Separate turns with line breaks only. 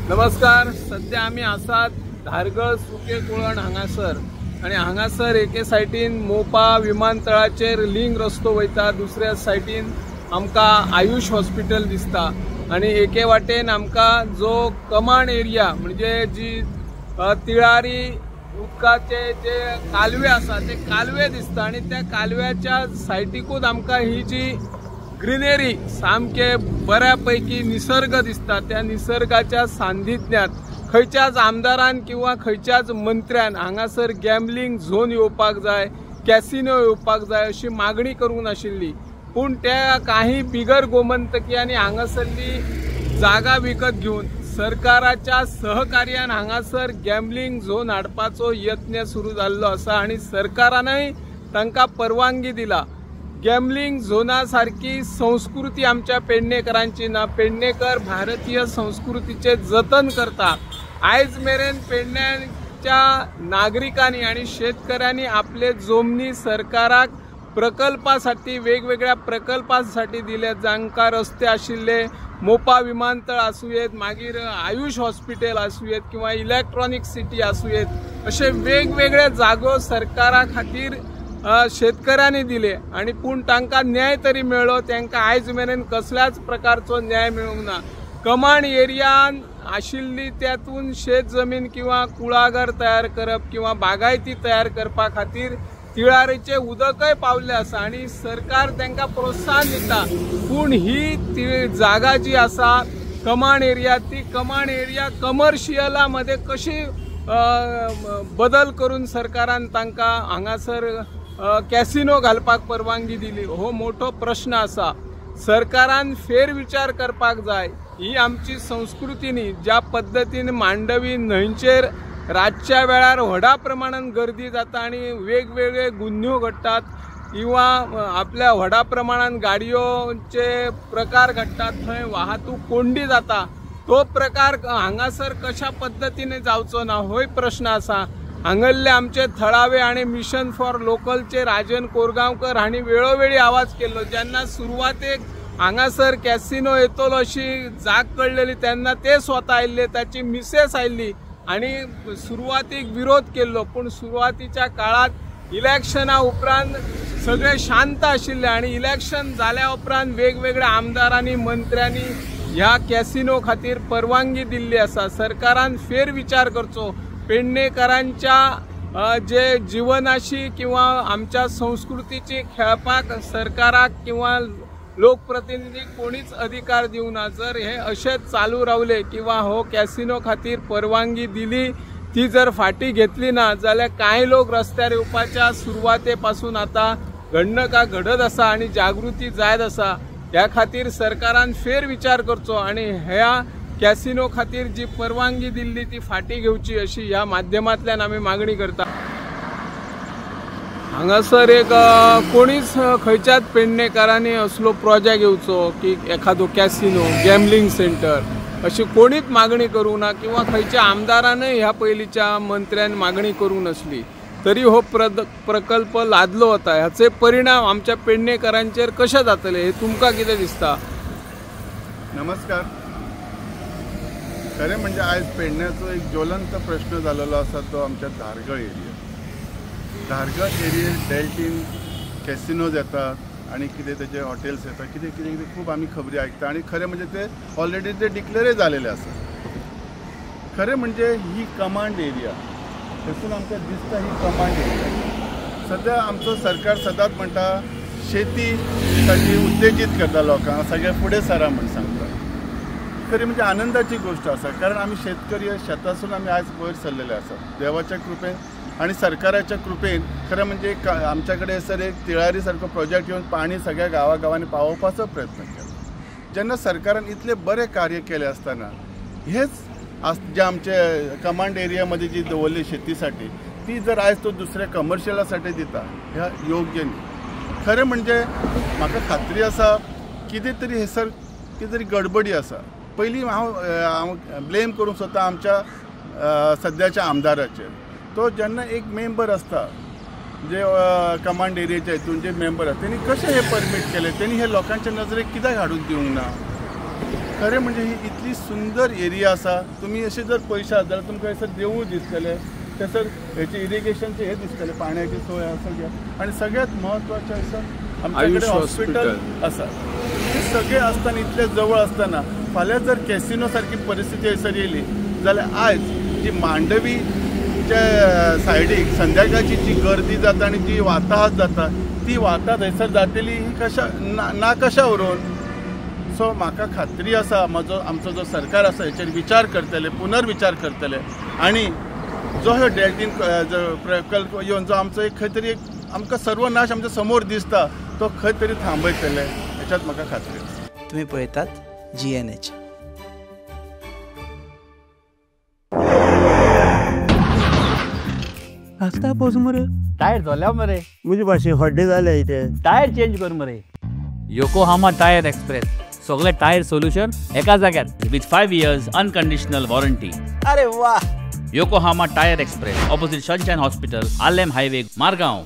नमस्कार. सध्या आमी आसात धारगळ सुके कुळण हांगासर आनी हांगासर एके सायटीन मोपा विमानतळाचेर लिंग रस्तो वयता, दुसऱ्या सायटीन आमकां आयुष हॉस्पिटल दिसता आनी एके वाटेन आमकां जो कमांड एरिया म्हणजे जी तिळारी उदकाचे जे कालवे आसा ते कालवे दिसता आनी त्या कालव्याच्या सायटीकूच आमकां ही जी ग्रीनरी सामके बऱ्यापैकी निसर्ग दिसता. त्या निसर्गाच्या सान्निध्यात खंयच्याच आमदारान किंवा खंयच्याच मंत्र्यान हांगासर गॅम्बलिंग झोन येवपाक जाय, कॅसिनो येवपाक जाय अशी मागणी करूंक नाशिल्ली. पूण त्या काही बिगर गोमंतकियांनी हांगासरली जागा विकत घेवन सरकाराच्या सहकार्यान हांगासर गॅम्बलिंग झोन हाडपाचो यत्न सुरू जाल्लो आसा आनी सरकारानय तांकां परवानगी दिला. गॅम्बलिंग झोना सारकी संस्कृती आमच्या पेडणेकरांची ना. पेडणेकर भारतीय संस्कृतीचे जतन करता. आयज मेरेन पेडण्याच्या नागरिकांनी आनी शेतकऱ्यांनी आपले जमनी सरकाराक प्रकल्पासाठी वेगवेगळ्या प्रकल्पासाठी दिले. जांकां रस्ते आशिल्ले मोपा विमानतळ आसूं येत, मागीर आयुष हॉस्पिटल आसूं येत किंवा इलेक्ट्रॉनिक सिटी आसूं येत, अशे वेगवेगळे जागो सरकारा खातीर शेतकऱ्यांनी दिले आनी पूण तांकां न्याय तरी मेळ्ळो, तांकां आयज मेरेन कसल्याच प्रकारचो न्याय मेळूंक ना. कमांड एरियान आशिल्ली त्यातून शेत जमीन किंवा कुळागर तयार करप किंवा बागायती तयार करपा खातीर तिळारीचे उदकय पावल्ले आसा आनी सरकार तांकां प्रोत्साहन दिता. पूण ही ती जागा जी आसा कमांड एरिया, ती कमांड एरिया कमर्शियला मध्ये कशी बदल करून सरकारान तांकां हांगासर कॅसिनो घालपाक परवानगी दिली हो मोठो प्रश्न आसा. सरकारान फेरविचार करपाक जाय. ही आमची संस्कृती न्ही. ज्या पद्दतीन मांडवी न्हंयचेर रातच्या वेळार व्हडा प्रमाणान गर्दी जाता आनी वेगवेगळे गुन्यांव घडटात किंवा आपल्या व्हडा प्रमाणान गाडयोचे प्रकार घडटात, थंय वाहतूक कोंडी जाता, तो प्रकार हांगासर कशा पद्दतीने जावचो ना होय प्रश्न आसा. हांगल्ले आमचे थळावे आनी मिशन फॉर लोकलचे राजन कोरगांवकर हांणी वेळोवेळी आवाज केल्लो. जेन्ना सुरवातेक हांगासर कॅसिनो येतलो अशी जाग कळलेली तेन्ना ते स्वता आयिल्ले, ताची मिसेस आयिल्ली आनी सुरवातीक विरोध केल्लो. पूण सुरवातीच्या काळात इलेक्शना उपरांत सगळे शांत आशिल्ले आनी इलेक्शन जाल्या उपरांत वेगवेगळ्या आमदारांनी मंत्र्यांनी ह्या कॅसिनो खातीर परवानगी दिल्ली आसा. सरकारान फेरविचार करचो. पेडणेकरांच्या जे जिवनाशी किंवा आमच्या संस्कृतीची खेळपाक सरकाराक किंवा लोकप्रतिनिधी कोणीच अधिकार दिवना. जर हे अशेंच चालू रावले किंवा हो कॅसिनो खातीर परवानगी दिली ती जर फाटी घेतली ना जाल्यार कांय लोक रस्त्यार येवपाच्या सुरवाते पासून आतां घडणुका घडत आसा आनी जागृती जायत आसा. ह्या खातीर सरकारान फेरविचार करचो आनी ह्या कॅसिनो खातीर जी परवानगी दिल्ली ती फाटी घेवची अशी ह्या माध्यमांतल्यान आमी मागणी करता. हांगासर एक कोणीच खंयच्याच पेडणेकारांनी असलो प्रोजेक्ट येवचो की एखादो कॅसिनो गॅम्बलिंग सेंटर अशी कोणीच मागणी करूंक ना किंवा खंयच्या आमदारानय ह्या पयलींच्या मंत्र्यान मागणी करूंक नासली तरी हो प्रकल्प लादलो वता. हाचे परिणाम आमच्या पेडणेकारांचेर कशे जातले हे तुमकां कितें दिसता?
नमस्कार. खरें म्हणजे आयज पेडण्याचो एक ज्वलंत प्रश्न जाल्लो आसा तो आमच्या धारगळ एरिया. धारगळ एरियेर डेल्टीन कॅसिनोज येतात आनी कितें तेजे हॉटेल्स येतात, कितें कितें कितें खूब आमी खबरी आयकता आनी खरें म्हणजे ते ऑलरेडी ते डिक्लेरय जालेले आसा. खरें म्हणजे ही कमांड एरिया थंयसून आमकां दिसता ही कमांड एरिया. सद्या आमचो सरकार सदांच म्हणटा शेती साठी उत्तेजीत करता लोकांक, सगळे फुडें सरा म्हण सांगता. खरी म्हणजे आनंदाची गोष्ट आसा, कारण आमी शेतकरी शेतासून आमी आयज वयर सरलेले आसा देवाच्या कृपेन आनी सरकाराच्या कृपेन. खरें म्हणजे आमच्या कडेन सर एक तिळारी सारको प्रोजेक्ट येवन पाणी सगळ्या गांवागांवांनी पावोवपाचो प्रयत्न केलो. जेन्ना सरकारान इतलें बरें कार्य केलें आसतना हेच जे आमचे कमांड एरियामध्ये जी दवरली शेतीसाठी ती जर आयज तो दुसऱ्या कमर्शियलासाठी दिता ह्या योग्य न्ही. खरें म्हणजे म्हाका खात्री आसा कितें तरी हे सर कितें तरी गडबडी आसा. पयलीं हांव ब्लेम करूंक सोदता आमच्या सद्याच्या आमदाराचेर. तो जेन्ना एक मेंबर आसता जे कमांड एरियाच्या हितून जे मेंबर आसा तेणी कशें हें परमीट केलें, तेणी हे लोकांच्या नजरेक कित्याक हाडून दिवंक ना? खरें म्हणजे ही इतली सुंदर एरिया आसा. तुमी अशें जर पळयशात जाल्यार तुमकां हयसर देवूळ दिसतलें, थंयसर हेचे इरिगेशनचे हे दिसतले, पाण्याची सोय आसा सगळें. आनी सगळ्यात म्हत्वाचें आसा आमचे कडेन हॉस्पिटल आसा. हे सगळें आसतना इतलें जवळ आसतना फाल्यां जर कॅसिनो सारकी परिस्थिती हयसर येयली जाल्यार आयज जी मांडवीच्या सायडीक संध्याकाळची जी गर्दी जाता आनी जी वाताहत जाता ती वाताहत हयसर जातली ही कशा ना कशा उरोवन. सो म्हाका खात्री आसा म्हजो आमचो जो सरकार आसा हेचेर विचार करतले, पुनर्विचार करतले आनी जो ह्यो डेल्टीन जो प्रकल्प येवन जो आमचो एक खंय तरी एक आमकां सर्वनाश आमच्या समोर दिसता तो खंय तरी थांबयतले हेच्यात म्हाका खात्री आसा.
तुमी पळयतात GNH.
आसता पावस मरे,
टायर जाल्या मरे,
म्हजे भाशेन हड्डे जाले इथे,
टायर चेंज कर मरे. योकोहामा टायर एक्सप्रेस, सगळे टायर सोल्युशन एका जाग्यार विथ 5 years unconditional warranty.
अरे वा.
Yokohama tyre express, opposite Sunshine hospital, Arlem highway, Margao.